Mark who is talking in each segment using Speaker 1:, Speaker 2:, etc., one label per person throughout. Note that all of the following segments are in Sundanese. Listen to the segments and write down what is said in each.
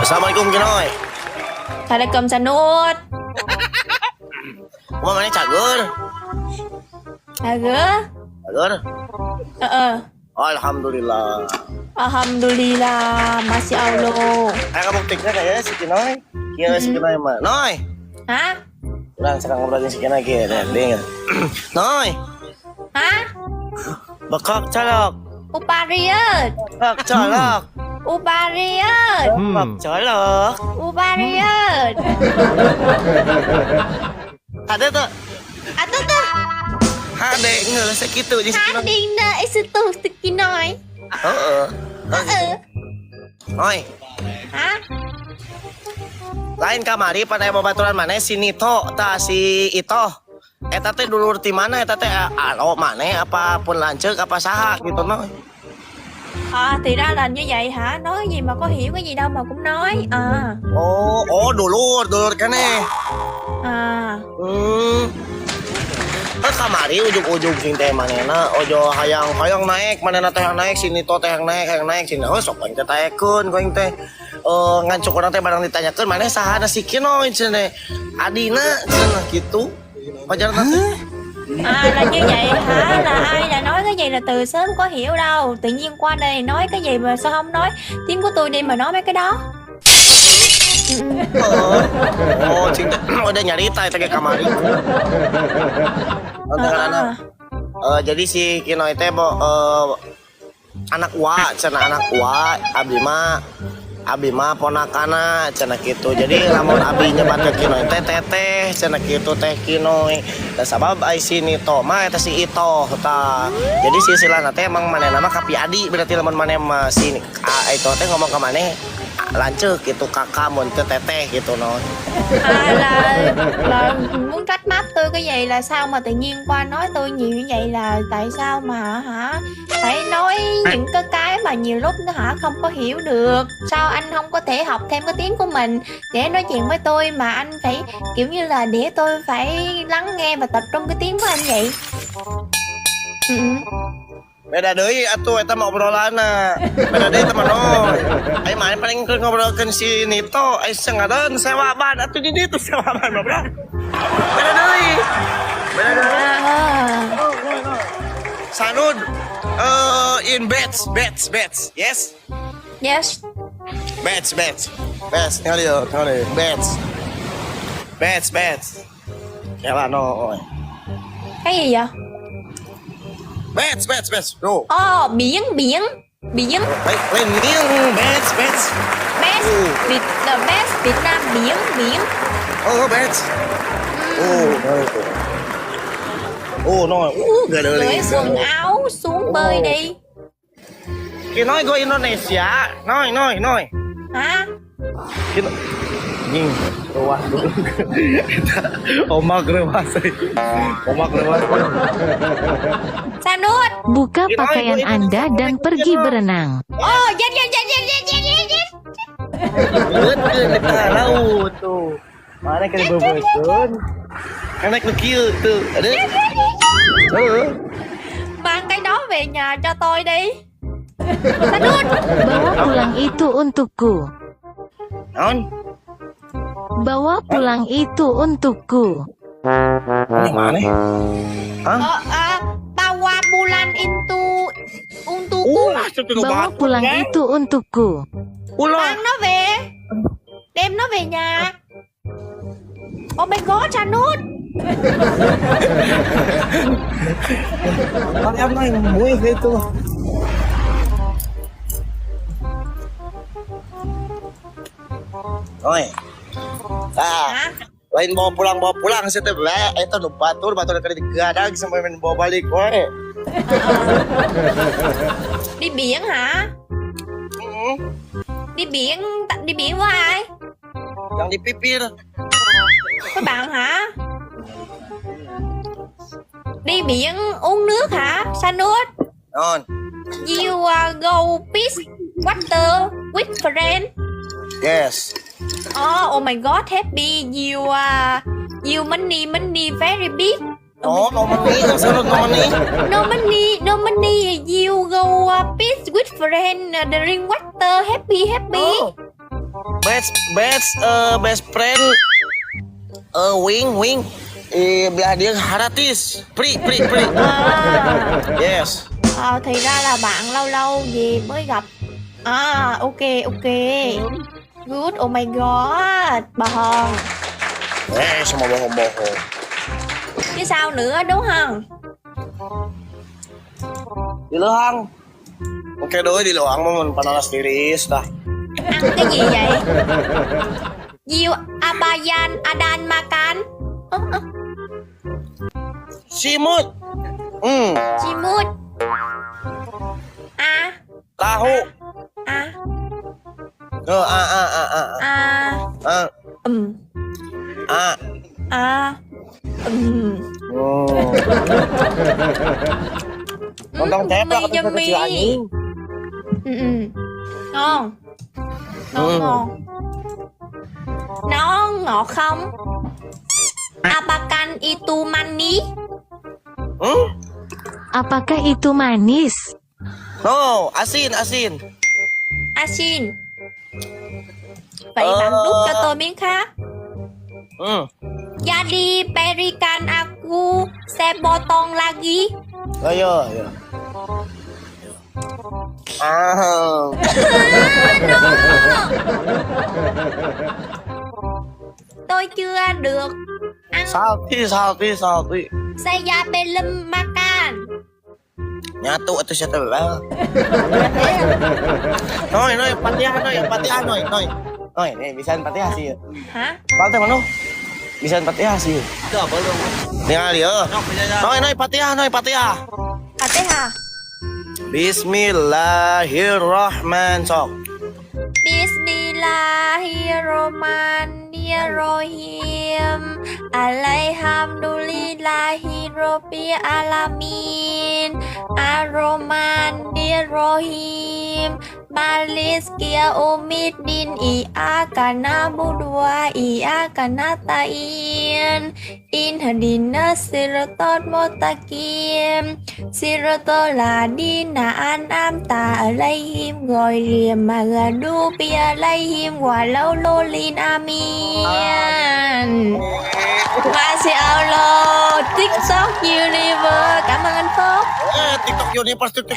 Speaker 1: Assalamualaikum, Kinoy.
Speaker 2: Assalamualaikum, Sanut.
Speaker 1: Kumaha maneh, cager?
Speaker 2: Cager?
Speaker 1: Cager?
Speaker 2: Heeh.
Speaker 1: Alhamdulillah.
Speaker 2: Alhamdulillah, Masya Allah.
Speaker 1: Aya kabuktikna kayaknya si Kinoy. Kieu si Kinoy mah. Noy.
Speaker 2: Hah?
Speaker 1: Urang sekarang ngobrol jeung si Kinoy kieu deh, denger. Noy,
Speaker 2: Hah?
Speaker 1: Bekok colok.
Speaker 2: Upariet.
Speaker 1: Bekok colok.
Speaker 2: Upariet.
Speaker 1: Bekok colok.
Speaker 2: Upariet.
Speaker 1: Ada tuh.
Speaker 2: Atuh tuh.
Speaker 1: Hade ngeuleuh sakitu jeung si Kinoy.
Speaker 2: Hadina itu si Kinoy.
Speaker 1: Heeh.
Speaker 2: Heeh.
Speaker 1: Noy,
Speaker 2: Hah?
Speaker 1: Lain kamari pada babaturan maneh si Nito tah si Ito. Eta teh dulur ti mana eta teh, alo maneh apa pun lanceuk apa saha gitu, Noy?
Speaker 2: À, thì ra là như vậy hả? Nói cái gì mà có hiểu cái gì đâu mà cũng nói. À,
Speaker 1: Oh, dulur, dulur keneh.
Speaker 2: À.
Speaker 1: Eh, kamari ujung-ujung sing teh manehna ojo hayang hayang naik, manehna teh hayang naik, si Nito teh hayang naik, sini oh sok aing teh taekeun ku aing teh. Eh, ngancuk urang teh barang ditanyakeun maneh saha si Kinoy cenah, adina cenah gitu. Pajarna teh.
Speaker 2: À, là như vậy hả? Là ai là nói cái gì là từ sớm có hiểu đâu. Tự nhiên qua đây nói cái gì mà sao không nói tiếng của tôi đi mà nói mấy cái đó. Ừ.
Speaker 1: Oh, cing teh udah nyarita eta ge kamari. Oh,
Speaker 2: À,
Speaker 1: Eh, jadi si Kinoy teh bo, anak wa cenah, anak wa, abi mah ponakana cenah gitu. Jadi lamun abi nyebat ke Kinoy teh teteh cenah gitu, teh Kinoy dan sabab ai si Nito mah eta si Ito tah. Jadi si silana teh emang manehna mah kapiadi, berarti lamun maneh mah si a, Ito teh ngomong ke maneh lanceuk gitu, kakak mun teu teteh gitu, no.
Speaker 2: À, là muốn trách móc tôi cái gì, là sao mà tự nhiên qua nói tôi nhiều như vậy, là tại sao mà hả phải nói những cái mà nhiều lúc nó hả không có hiểu được? Sao anh không có thể học thêm cái tiếng của mình để nói chuyện với tôi mà anh phải kiểu như là để tôi phải lắng nghe và tập trung cái tiếng của anh vậy? Ừ.
Speaker 1: Beda deui atuh eta mah obrolanna. Beda deui eta mah, Noy. Ai maneh paling keur ngobrolkeun si Nito, ai sengadan sewa ban atuh di ditu sewa ban ngobrol. Beda deui. Beda deui.
Speaker 2: À.
Speaker 1: Sanud in beds, beds, beds. Yes?
Speaker 2: Yes.
Speaker 1: Beds, beds. Beds, tinggal dieu, tinggal dieu. Beds. Beds, beds. Ya no.
Speaker 2: Cái gì vậy?
Speaker 1: Beds, beds, beds. No.
Speaker 2: Oh, biển, biển, biển.
Speaker 1: Lain, lain mieng, beds, beds.
Speaker 2: Best Việt, the best Việt Nam, biển, biển.
Speaker 1: Oh, beds. Oh, no. Oh, no. Gak ada
Speaker 2: Cởi
Speaker 1: lagi.
Speaker 2: quần áo xuống bơi đi.
Speaker 1: Kinoy go Indonesia. Noy, noy, noy.
Speaker 2: Hả?
Speaker 1: Kinoy. Nying, ruah dulu. Omak reuas. Omak reuas.
Speaker 2: Sanut.
Speaker 3: Buka
Speaker 1: Kinoy,
Speaker 3: pakaian
Speaker 1: go
Speaker 3: Anda
Speaker 1: Indonesia,
Speaker 3: dan pergi berenang.
Speaker 2: Oh, yes yes.
Speaker 1: Betul, di tengah laut tuh. Mana kita bebeuskeun? Kan naik nu kieu tuh. Ada. Heeh.
Speaker 2: Mang cái đó về nhà cho tôi đi, Sanut.
Speaker 3: Bawa pulang itu untukku.
Speaker 1: Naon?
Speaker 3: Bawa pulang itu untukku.
Speaker 1: Ini mana? Hah?
Speaker 2: Ờ, à, bawa pulang itu untukku.
Speaker 1: Ulah itu
Speaker 3: Bawa pulang itu untukku.
Speaker 1: Ulah.
Speaker 2: Mang nó về, đem nó về nhà. Oh my God, Sanut.
Speaker 1: Kan em mah muih itu. Oi. Ah,
Speaker 2: Hả?
Speaker 1: Lain bawa pulang sih teh bae eta nu batur batur keur digadag sampai main bawa balik we.
Speaker 2: Đi biển hả?
Speaker 1: Heeh.
Speaker 2: Đi biển, đi biển với ai?
Speaker 1: Yang di pipir.
Speaker 2: Với bạn hả? Đi biển uống nước hả, Sanut?
Speaker 1: Non.
Speaker 2: You go beach water with friend?
Speaker 1: Yes.
Speaker 2: Oh, oh my God, happy you, you money, money very big.
Speaker 1: No, no money, no money.
Speaker 2: No money, no money. You go beach with friend, drink water, happy, happy.
Speaker 1: Oh. Best best best friend wing wing belah dia gratis, free free free.
Speaker 2: À.
Speaker 1: Yes.
Speaker 2: Ờ, thì ra là bạn lâu lâu gì mới gặp. À, ok ok. Good, oh my god. Bà Hòn.
Speaker 1: Eh, sama bohong-bohong.
Speaker 2: Chứ sao nữa, đúng không?
Speaker 1: Di leuhang. Oke doi, di leuhang mah mun pananas tiris dah.
Speaker 2: Ăn cái gì vậy? You abayan adan makan. Ơ, ơ,
Speaker 1: Simut.
Speaker 2: Chimut. A.
Speaker 1: Tahu.
Speaker 2: A.
Speaker 1: Eh, a a a a.
Speaker 2: A.
Speaker 1: A. A.
Speaker 2: A.
Speaker 1: Lontong ceplok
Speaker 2: Mì
Speaker 1: atau
Speaker 2: yummy.
Speaker 1: kecil anjing.
Speaker 2: Ừ. Ngon. Ngon.
Speaker 1: Ừ.
Speaker 2: Ngon. Nó ngọt không? Abakan itu manis?
Speaker 1: Hmm?
Speaker 3: Apakah itu manis?
Speaker 1: No, asin asin.
Speaker 2: Asin. Vậy
Speaker 1: Ờ.
Speaker 2: bạn đút cho tôi miếng khác.
Speaker 1: Ừ.
Speaker 2: Jadi berikan aku sepotong lagi.
Speaker 1: Ayo, ayo. Ah.
Speaker 2: No. Tôi chưa được ăn.
Speaker 1: Salty, salty, salty.
Speaker 2: Saya belum makan.
Speaker 1: Nyatu atuh sia teh. Noi, noi, Fatihah, noi, Fatihah, noi, noi. Noi, nih bisa Fatihah sih.
Speaker 2: Hả?
Speaker 1: Bang teh mana? Bisa Fatihah sih.
Speaker 4: Itu apa lu?
Speaker 1: Tinggal ya. Noi, noi, Fatihah, noi, Fatihah.
Speaker 2: Fatihah.
Speaker 1: Bismillahirrahman sok.
Speaker 2: Bismillahirrahmanirrahim. Alhamdulillahirabbil alamin. Arrahmanirrahim. Maliki yaumiddin. Iyyaka na'budu wa iyyaka nasta'in. Ihdinas siratal mustaqim. Siratal ladzina an'amta alaihim ghairil maghdubi alaihim waladdallin. Amin. Masya Allah, TikTok Universe. Cảm ơn anh Phúc.
Speaker 1: Eh, TikTok Universe, TikTok.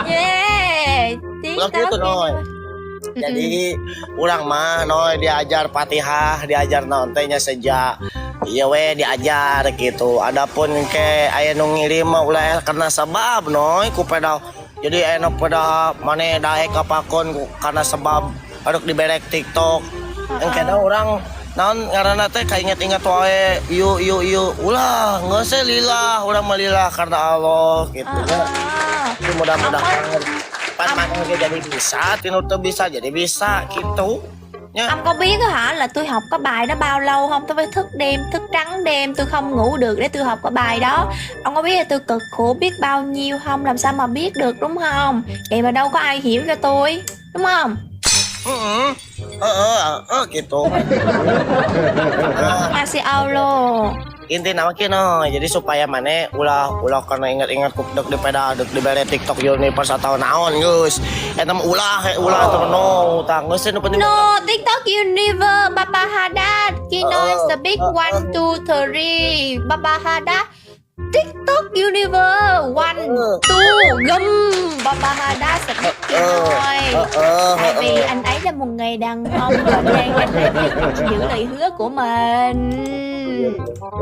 Speaker 2: Yeah,
Speaker 1: Ulah
Speaker 2: TikTok
Speaker 1: gitu, Noy.
Speaker 2: Universe.
Speaker 1: Jadi urang mah, Noy, diajar Fatihah, diajar naon teh nya sejak iya we diajar gitu. Adapun ke aya nu ngirim mah ulah karena sebab, Noy, ku peda. Jadi aya nu peda maneh daek kapakon ku karena sebab arek diberek TikTok. Engke urang naon ngaranna teh kainget-inget wae ieu ieu ieu, ulah geus we lillah, urang mah lillah karena Allah gitu ya.
Speaker 2: Ah.
Speaker 1: Jadi mudah-mudahan pan maneh ge jadi bisa, tinu teu bisa jadi bisa gitu nya.
Speaker 2: Ông có biết á hả, là tôi học cái bài đó bao lâu không? Tôi phải thức đêm, thức trắng đêm, tôi không ngủ được để tôi học cái bài đó. Ông có biết là tôi cực khổ biết bao nhiêu không? Làm sao mà biết được, đúng không? Vậy mà đâu có ai hiểu cho tôi, đúng không?
Speaker 1: Heeh. Heeh, heeh gitu. Ah,
Speaker 2: Masya Allah.
Speaker 1: Inti nama kieu, Noy. Jadi supaya maneh ulah ulah karena ingat-ingat ku dek di peda dek dibere TikTok Universe atau naon geus. Eta mah ulah ulah eta mah no, tah geus nu penting.
Speaker 2: No, TikTok Universe, Baba Haddad. Kino is the big one, two, three. Baba Haddad. TikTok Universe, one, two, gum. Baba Haddad speak Kinoy. Tại vì anh ấy là một người đàn ông và nên anh ấy phải giữ lời hứa của mình.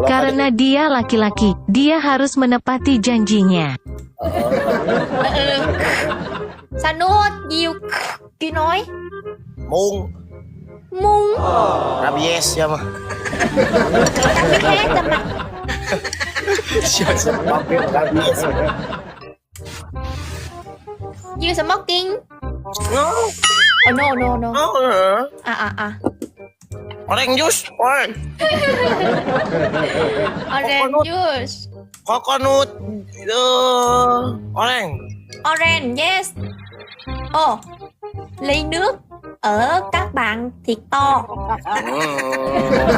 Speaker 3: Karena dia laki-laki, dia harus menepati janjinya.
Speaker 2: Ừ. Sao nó nhiều Kinoy?
Speaker 1: Mung.
Speaker 2: Mung.
Speaker 1: Rabies ya mah.
Speaker 2: Người ta biết hết rồi mà.
Speaker 1: Sia vampir rabies.
Speaker 2: You smoking?
Speaker 1: No.
Speaker 2: Oh, no no no.
Speaker 1: No.
Speaker 2: À à à.
Speaker 1: Orange juice. Orange.
Speaker 2: Orange
Speaker 1: Coconut.
Speaker 2: Juice.
Speaker 1: Coconut. Orange.
Speaker 2: Orange, yes. Ồ, ly nước ở các bạn thiệt to.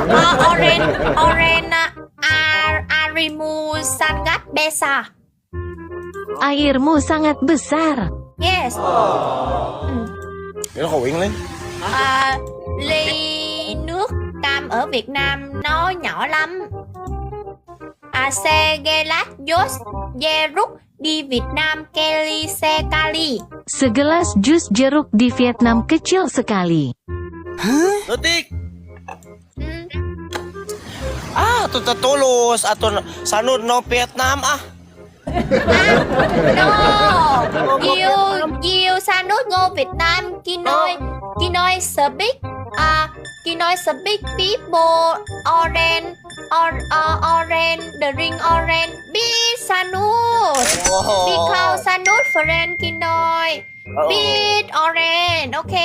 Speaker 2: Ờ, orange, orange, airmu sangat besar.
Speaker 3: Airmu sangat besar.
Speaker 2: Yes. Ừ.
Speaker 1: Ini kawing lain.
Speaker 2: À, ly nước cam ở Việt Nam nó nhỏ lắm. À, segelas jus jeruk di Việt Nam kecil sekali.
Speaker 3: Segelas jus jeruk di Vietnam kecil sekali.
Speaker 1: Leutik.
Speaker 2: Ừ.
Speaker 1: Ah, atuh teu tulus atuh Sanud no Vietnam ah.
Speaker 2: À, no. You you Sanud go Việt Nam Kinoi Kinoi speak Kinoi speak people orange or orange drink orange be Sanud.
Speaker 1: Oh.
Speaker 2: Because Sanud friend Kinoi
Speaker 1: Oh.
Speaker 2: Bit orange, ok.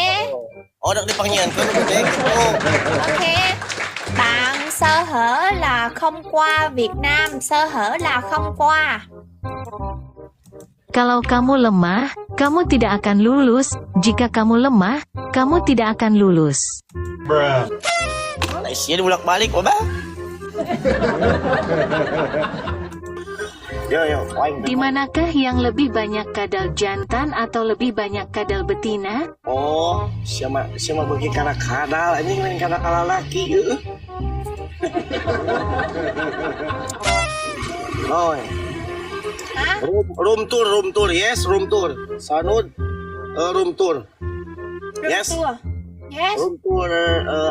Speaker 1: Oh, dak dipanggieunkeun nu gede gitu.
Speaker 2: Ok. Bạn sơ hở là không qua Việt Nam, sơ hở là không qua.
Speaker 3: Kalau kamu lemah, kamu tidak akan lulus. Jika kamu lemah, kamu tidak akan lulus.
Speaker 1: Mana isinya dibolak-balik, Bapak? Yo yo, aing.
Speaker 3: Di manakah yang lebih banyak kadal jantan atau lebih banyak kadal betina?
Speaker 1: Oh, siapa siapa beuki kana kadal anjing lain kana kalalaki heueuh. Oh,
Speaker 2: Hả?
Speaker 1: room tour, yes, room tour. Sanud room tour. Yes.
Speaker 2: Tour. Yes.
Speaker 1: Room tour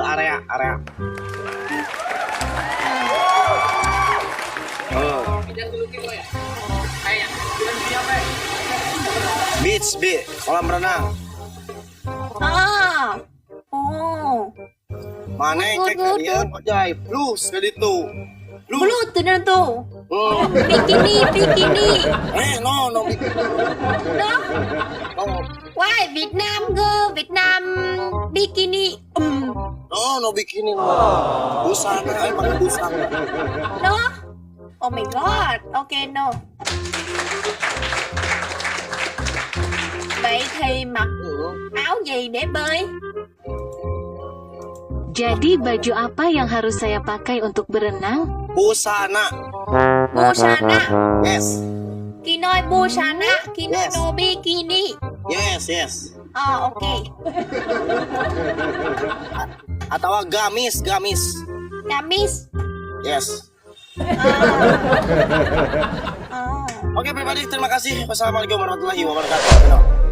Speaker 1: area area. Oh. Beach, beach, kolam renang.
Speaker 2: À. Ồ.
Speaker 1: Mana
Speaker 2: Good,
Speaker 1: cek
Speaker 2: good,
Speaker 1: dia ojai plus ke ditu. Plus.
Speaker 2: Blue từ từ từ. Bikini, bikini.
Speaker 1: Eh, no, no.
Speaker 2: Đó.
Speaker 1: No,
Speaker 2: Why Việt Nam girl, Việt Nam bikini.
Speaker 1: No, no bikini. No. Busana, eh, pakai busana.
Speaker 2: Đó. Oh my god. Ok no. Vậy thì mặc áo gì để bơi?
Speaker 3: Jadi baju apa yang harus saya pakai untuk berenang?
Speaker 1: Busana.
Speaker 2: Busana.
Speaker 1: Yes.
Speaker 2: Kinoi busana, kinoi
Speaker 1: Yes.
Speaker 2: no bikini.
Speaker 1: Yes, yes.
Speaker 2: Ờ ok.
Speaker 1: Atau gamis, gamis.
Speaker 2: Gamis.
Speaker 1: Yes.
Speaker 2: Ờ. Ờ.
Speaker 1: Oke, pribadi, terima kasih. Wassalamualaikum warahmatullahi wabarakatuh.